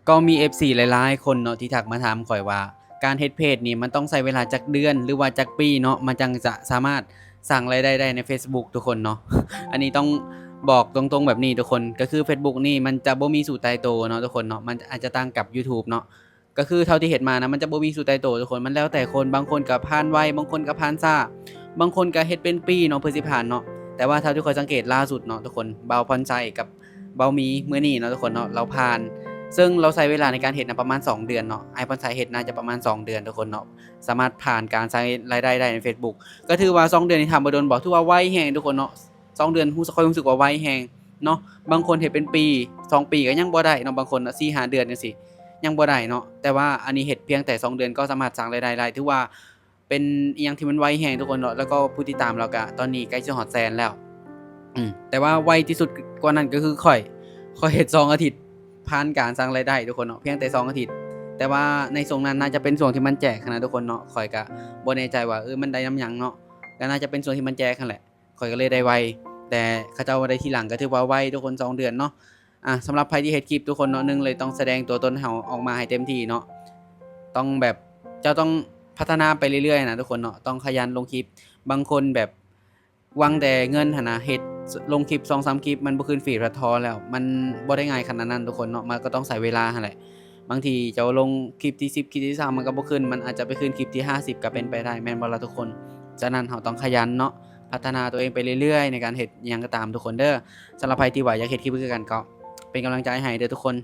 ກໍມີ ເອັຟຊີ ຫຼາຍໆຄົນເນາະ ທີ່ທັກມາຖາມຂ້ອຍວ່າ ການເຮັດເພຈນີ້ມັນຕ້ອງໃຊ້ເວລາຈັກເດືອນ ຫຼືວ່າຈັກປີເນາະ ມັນຈັ່ງຈະສາມາດສ້າງລາຍໄດ້ໄດ້ໃນ Facebook ທຸກຄົນເນາະ. ອັນນີ້ຕ້ອງບອກຕົງໆແບບນີ້ທຸກຄົນ ກໍຄື Facebook ນີ້ມັນຈະບໍ່ມີສູດຕາຍໂຕເນາະທຸກຄົນເນາະ ມັນອາດຈະຕ່າງກັບ YouTube ເນາະ. ກໍຄືເທົ່າທີ່ເຮັດມານະ ມັນຈະບໍ່ມີສູດຕາຍໂຕທຸກຄົນ ມັນແລ້ວແຕ່ຄົນ ບາງຄົນກໍຜ່ານໄວ ບາງຄົນກໍຜ່ານຊ້າ ບາງຄົນກໍເຮັດເປັນປີເນາະ ເພື່ອຊິຜ່ານເນາະ. ແຕ່ວ່າເທົ່າທີ່ຂ້ອຍສັງເກດລ່າສຸດເນາະທຸກຄົນ ບ່າວພອນໄຊກັບບ່າວໝີມື້ນີ້ເນາະທຸກຄົນເນາະ ລາວຜ່ານ ເຊິ່ງລາວໃຊ້ເວລາໃນການເຮັດນະປະມານສອງເດືອນເນາະ ອ້າຍພອນໄຊເຮັດໜ້າຈະປະມານສອງເດືອນທຸກຄົນເນາະ ສາມາດຜ່ານການສ້າງລາຍໄດ້ໄດ້ໃນ Facebook ກໍຖືວ່າສອງເດືອນນີ້ ຖາມວ່າດົນບໍ່? ຖືວ່າໄວແຮງທຸກຄົນເນາະ ສອງເດືອນຮູ້ສຶກ ຂ້ອຍຮູ້ສຶກວ່າໄວແຮງເນາະ. ບາງຄົນເຮັດເປັນປີ ສອງປີກໍຍັງບໍ່ໄດ້ເນາະ ບາງຄົນນະ ສີ່ຫ້າເດືອນຈັ່ງຊີ້ ຍັງບໍ່ໄດ້ເນາະ. ແຕ່ວ່າອັນນີ້ເຮັດພຽງແຕ່ສອງເດືອນກໍສາມາດສ້າງລາຍໄດ້ໄດ້ ຖືວ່າເປັນອີ່ຫຍັງທີ່ມັນໄວແຮງທຸກຄົນເນາະ. ແລ້ວກໍຜູ້ຕິດຕາມລາວກະຕອນນີ້ໃກ້ຊິຮອດແສນແລ້ວ ອືມ ແຕ່ວ່າໄວທີ່ສຸດກວ່ານັ້ນກໍຄືຂ້ອຍ ຂ້ອຍເຮັດສອງອາທິດ ຜ່ານການສ້າງລາຍໄດ້ທຸກຄົນເນາະ ພຽງແຕ່ສອງອາທິດ. ແຕ່ວ່າໃນຊ່ວງນັ້ນໜ້າຈະເປັນຊ່ວງທີ່ມັນແຈກຫັ້ນນະທຸກຄົນເນາະ ຂ້ອຍກະບໍ່ແນ່ໃຈວ່າ ເອີ ມັນໄດ້ນຳຫຍັງເນາະ ກໍໜ້າຈະເປັນຊ່ວງທີ່ມັນແຈກຫັ້ນແຫຼະ ຂ້ອຍກໍເລີຍໄດ້ໄວ ແຕ່ເຂົາເຈົ້າໄດ້ທີຫຼັງກໍຖືວ່າໄວທຸກຄົນ ສອງເດືອນເນາະ. ອ່າ ສຳລັບໃຜທີ່ເຮັດຄລິບທຸກຄົນເນາະ ໜຶ່ງເລີຍຕ້ອງສະແດງຕົວຕົນໃຫ້ອອກມາໃຫ້ເຕັມທີ່ເນາະ ຕ້ອງແບບ ເຈົ້າຕ້ອງພັດທະນາໄປເລື້ອຍໆນະທຸກຄົນເນາະ ຕ້ອງຂະຫຍັນລົງຄລິບ. ບາງຄົນແບບຫວັງແຕ່ເງິນຫັ້ນນະ ເຮັດລົງຄລິບສອງສາມຄລິບ ມັນບໍ່ຂຶ້ນຟີດພັດພໍແລ້ວ ມັນບໍ່ໄດ້ງ່າຍຂະໜາດນັ້ນທຸກຄົນເນາະ ມັນກໍຕ້ອງໃຊ້ເວລາຫັ້ນແຫຼະ. ບາງທີເຈົ້າລົງຄລິບທີສິບ ຄລິບທີຊາວ ມັນກໍບໍ່ຂຶ້ນ ມັນອາດຈະໄປຂຶ້ນຄລິບທີຫ້າສິບກໍເປັນໄປໄດ້ ແມ່ນບໍ່ລະທຸກຄົນ? ສະນັ້ນເຮົາຕ້ອງຂະຫຍັນເນາະ ພັດທະນາຕົວເອງໄປເລື້ອຍໆ ໃນການເຮັດອີ່ຫຍັງກໍຕາມທຸກຄົນເດີ. ສຳລັບໃຜທີ່ວ່າຢາກເຮັດຄລິບຄືກັນ ກໍເປັນກຳລັງໃຈໃຫ້ເດີທຸກຄົນ